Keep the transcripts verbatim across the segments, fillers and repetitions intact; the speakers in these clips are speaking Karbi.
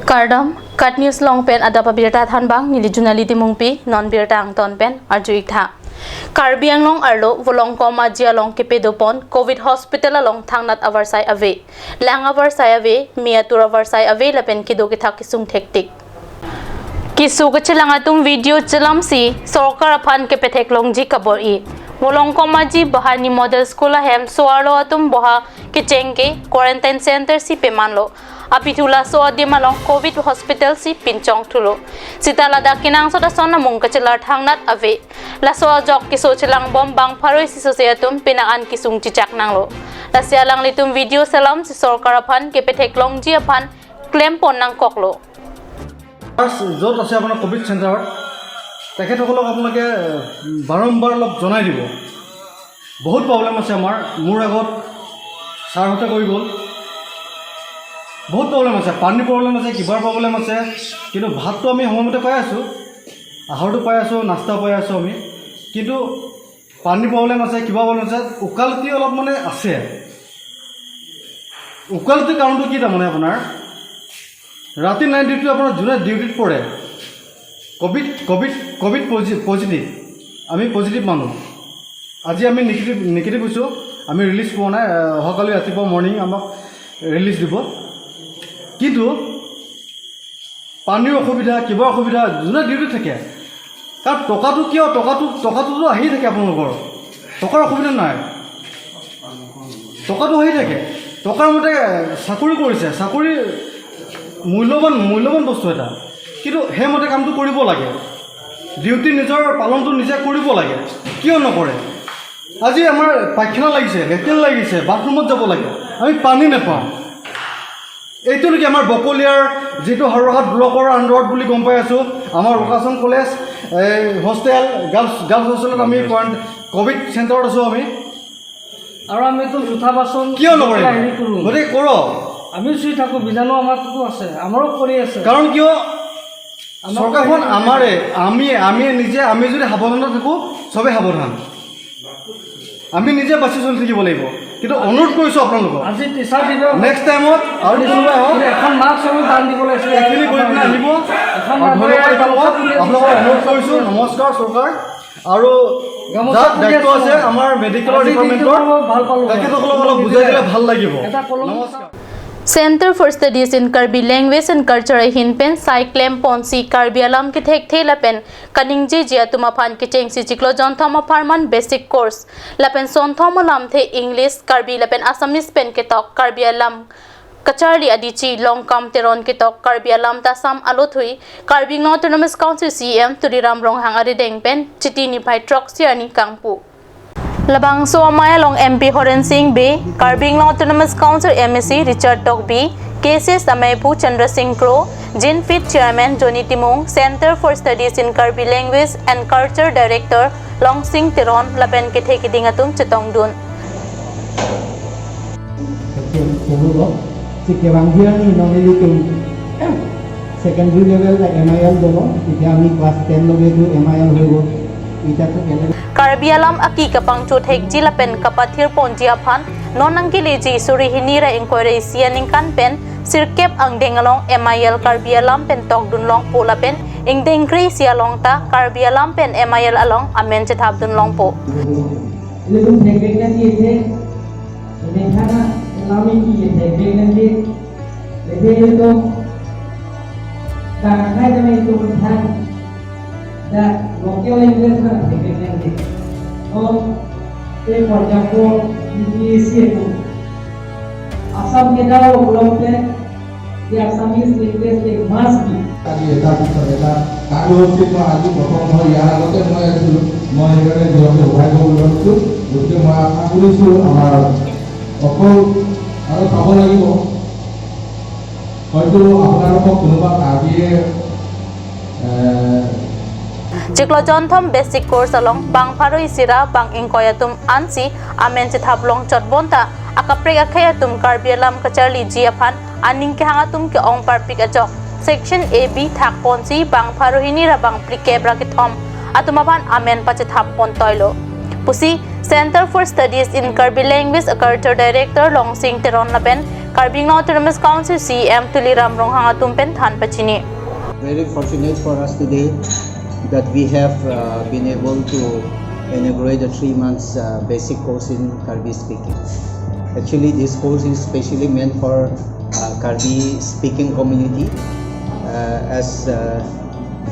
Kardom, KAT News along pen adap abirta thanbang, neli Junali Timungpi, non birta angton pen arju-ik tha. Karbi Anglong arlo Volongkom Aji along kepadopon Covid hospital along thangnat avarsai ave, lang avarsai ave, me atur avarsai ave lapen kedo kethak kesung thektik. Keso kachelang atum video chelamsi sorkar aphan kepatheklongji kabor-i. Volongkom Aji Bahani Model School ahem so-arlo atum boha kecheng ke quarantine center si pemanlo. Aphi thu laso adim along Covid hospital si pinchong thulo. Seta ladak kenangsot ason amung kachelar thangnat ave. Laso ajok keso chelangbom bang pharo isi sose atum penang an kesung chechak nanglo. Lasi alanglitum video chelamsi sorkar aphan kepatheklongji aphan klempon nangkoklo. First য'ত আছে আপোনাৰ কভিড চেণ্টাৰত, তেখেতসকলক আপোনালোকে বাৰম্বাৰ অলপ জনাই দিব। বহুত প্ৰব্লেম আছে আমাৰ। মোৰ আগত ছাৰহঁতে কৈ গ'ল, বহুত প্ৰব্লেম আছে, পানীৰ প্ৰব্লেম আছে, কিবাৰ প্ৰব্লেম আছে, কিন্তু ভাতটো আমি সময়মতে পাই আছোঁ, আহাৰটো পাই আছোঁ, নাস্তা পাই আছোঁ আমি, কিন্তু পানীৰ প্ৰব্লেম আছে, কিবা প্ৰব্লেম আছে, উকালতি অলপ মানে আছে। উকালতিৰ কাৰণটো কি তাৰমানে আপোনাৰ? ৰাতি নাইট ডিউটি আপোনাৰ যোনে ডিউটিত পৰে, কভিড, কভিড, কভিড পজি-, পজিটিভ, আমি পজিটিভ মানুহ। আজি আমি নিগেটিভ, নিগেটিভ হৈছোঁ, আমি ৰিলিজ পোৱা নাই। আহ, অহাকালি ৰাতিপুৱা মৰ্ণিং আমাক ৰিলিজ দিব। কিন্তু পানীৰ অসুবিধা, কিবা অসুবিধা, যোনে ডিউটিত থাকে, কাৰণ টকাটো কিয়, টকাটো, টকাটোতো আহি থাকে আপোনালোকৰ, টকাৰ অসুবিধা নাই, টকাটো আহি থাকে, টকাৰ মতে চাকৰি কৰিছে, চাকৰি মূল্যৱান, মূল্যৱান বস্তু এটা, কিন্তু সেইমতে কামটো কৰিব লাগে, ডিউটি নিজৰ পালনটো নিজে কৰিব লাগে, কিয় নকৰে? আজি আমাৰ পায়খানা লাগিছে, লেট্ৰিন লাগিছে, বাথৰুমত যাব লাগে, আমি পানী নাপাওঁ। এইটো নেকি আমাৰ বকলিয়াৰ যিটো হাওৰাঘাট ব্লকৰ আণ্ডাৰত বুলি গম পাই আছোঁ, আমাৰ ভোকাচন কলেজ, এই হোষ্টেল, গাৰ্লছ, গাৰ্লছ হোষ্টেলত আমি কোৱাৰেণ্ট-, কভিড চেণ্টাৰত আছোঁ আমি। আৰু আমিতো জোঠা বাচন কিয় নকৰিম? হেৰি কৰোঁ। গতিকে কৰক। আমিও চুই থাকোঁ, বীজাণু আমাৰতো আছে, আমাৰো পৰি আছে। কাৰণ কিয়? আমাৰ চৰকাৰখন আমাৰে, আমি, আমি নিজে, আমি যদি সাৱধান নাথাকোঁ, চবেই সাৱধান। আমি নিজে বাচি চলি থাকিব লাগিব। কিন্তু অনুৰোধ কৰিছোঁ আপোনালোকক, আজি টিচাৰ দিৱস। নেক্সট টাইমত আৰু কোনোবাই হওক, এখন মাস্ক আমি দান দিব লাগিছিলে। এইখিনি কৰি পিনে আহিব। এখন আৰু ধন্যবাদ আপোনালোকক। আপোনালোকক অনুৰোধ কৰিছোঁ। নমস্কাৰ চৰকাৰ। আৰু গামোচা যাক দায়িত্ব আছে আমাৰ মেডিকেলৰ আজি দিনটো ডিপাৰ্টমেণ্টৰ, মই ভাল পালোঁ। তেখেতসকলক অলপ বুজাই দিলে ভাল লাগিব। এটা কলম নমস্কাৰ। Center for Studies in Karbi Language and Culture ahin pen sai klemponsi Karbi alam kethekthe lapen kaningjeji atum aphan kechengsi chiklo jonthom apharman basic course lapen sonthom alamthe English, Karbi lapen Assamese pen ketok Karbi alam kacharli adichi Longkam Teron ketok Karbi alam ta sam alothui Karbi Anglong Autonomous Council C E M Tuliram Ronghang arideng pen Chiti niphai throksi arni kangpu. Labangso amei along M P Horen Sing Bey, Karbi Anglong Autonomous Council M A C Richard Tokbi, K C S ameiphu Chandra Sing Kro, Jinfit Chairman Johnny Timung, Center for Studies in Karbi Language and Culture Director Longsing Teron lapen kethe keding atum chetongdun. Sekian sepuluh loh. Si kevangji arni non ilitum secondary level ta M I L dolo, এতিয়া আমি class ten লৈকে এইটো M I L হৈ গ'ল। এতিয়া তো কেনেকে Karbi alam aki kapangchot hekji lapen kapathirponji aphan non nangkeleji suri hini ra ingkoi ra isi aningkan pen sirkep angdeng along M I L Karbi alam pen tokdun longpo lapen ingdeng kre-isi along ta Karbi alam pen M I L along amen chethapdun longpo. Ilitum thekbek nangji athe, ini khana lami ki thekbek nangji. Athe ilitum tangkai tame ilitum than, dak local language na thekbek nangji. Oh, e porjampo U P S C atum Assam ke dao ulongte, the Assamese language ke must be. আজি এটা পিছত এটা কাৰ্যসূচী মই আজি প্ৰথম হয়। ইয়াৰ আগতে মই আহিছিলোঁ, মই সেইকাৰণে নিজকে সৌভাগ্য বুলি ভাবিছোঁ। গতিকে মই আশা কৰিছোঁ আমাৰ অকল আৰু চাব লাগিব, হয়তো আপোনালোকক কোনোবা কাৰ্বিয়ে, এ, Chiklo jonthom basic course along bang pharo isi ra bang ingkoi atum ansi amen chethap longchot bonta akaprek akhei atum Karbi alam kacharliji aphan aning kehang atum ke-ong parpik ajok section A B thakponsi bang pharo hini ra bang phlikep ra kethom atum aphan amen pachethap pontoilo pusi Center for Studies in Karbi Language Culture Director Longsing Teron lapen Karbi Anglong Autonomous Council C E M Tuliram Ronghang atum pen than pachini. Very fortunate for us today that we have uh, been able to inaugurate a three months uh, basic course in Karbi speaking. Actually, this course is specially meant for uh, Karbi speaking community uh, as uh,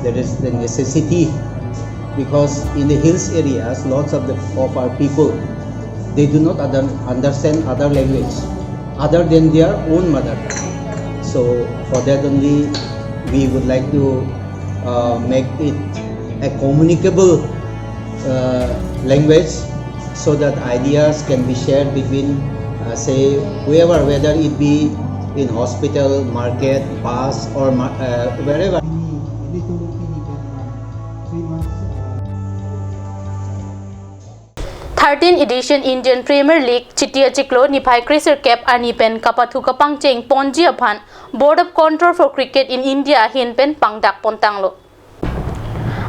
there is the necessity, because in the hills areas, lots of the of our people, they do not other, understand other language other than their own mother tongue. So for that only, we would like to uh, make it a communicable uh, language, so that ideas can be shared between, uh, say, whoever, whether it be in hospital, market, bus, or ma- uh, wherever. Thirteen edition Indian Premier League chiti achiklo niphai kresirkep arni pen kapathu kapangcheng ponji aphan Board of Control for Cricket in India ahin pen pangdak pontanglo.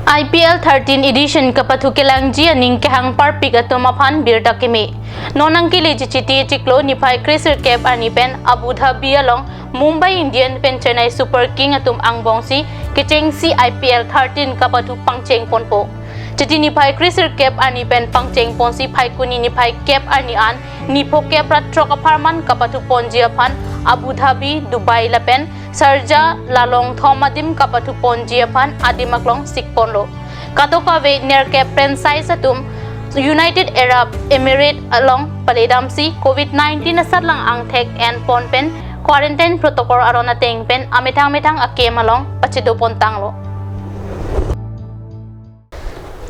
I P L thirteen edition kapathu kelangji aning kehang parpik atum aphan birta keme. Non nangkeleji chiti achiklo niphai kresirkep arni pen Abu Dhabi along Mumbai Indian pen Chennai Super King atum angbongsi kechengsi I P L thirteen kapathu pangcheng ponpo. Chiti niphai kresirkep arni pen pangcheng ponsi Phaikuni niphai kep arni an niphokep ra throk apharman kapathu ponji aphan Abu Dhabi, Dubai lapen Sharjah la along thom adim kapathu ponji aphan adim aklong sik ponlo. Kadokave nerkep franchise atum United Arab Emirates along paledamsi Covid nineteen asatlang angthek en pon pen quarantine protocol aron ateng pen amethang methang akem along pachedo pontanglo.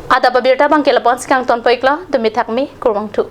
Adap abirta abangke lapu-an si kangtonpo iklo, dumi thakmi, kurvangthu.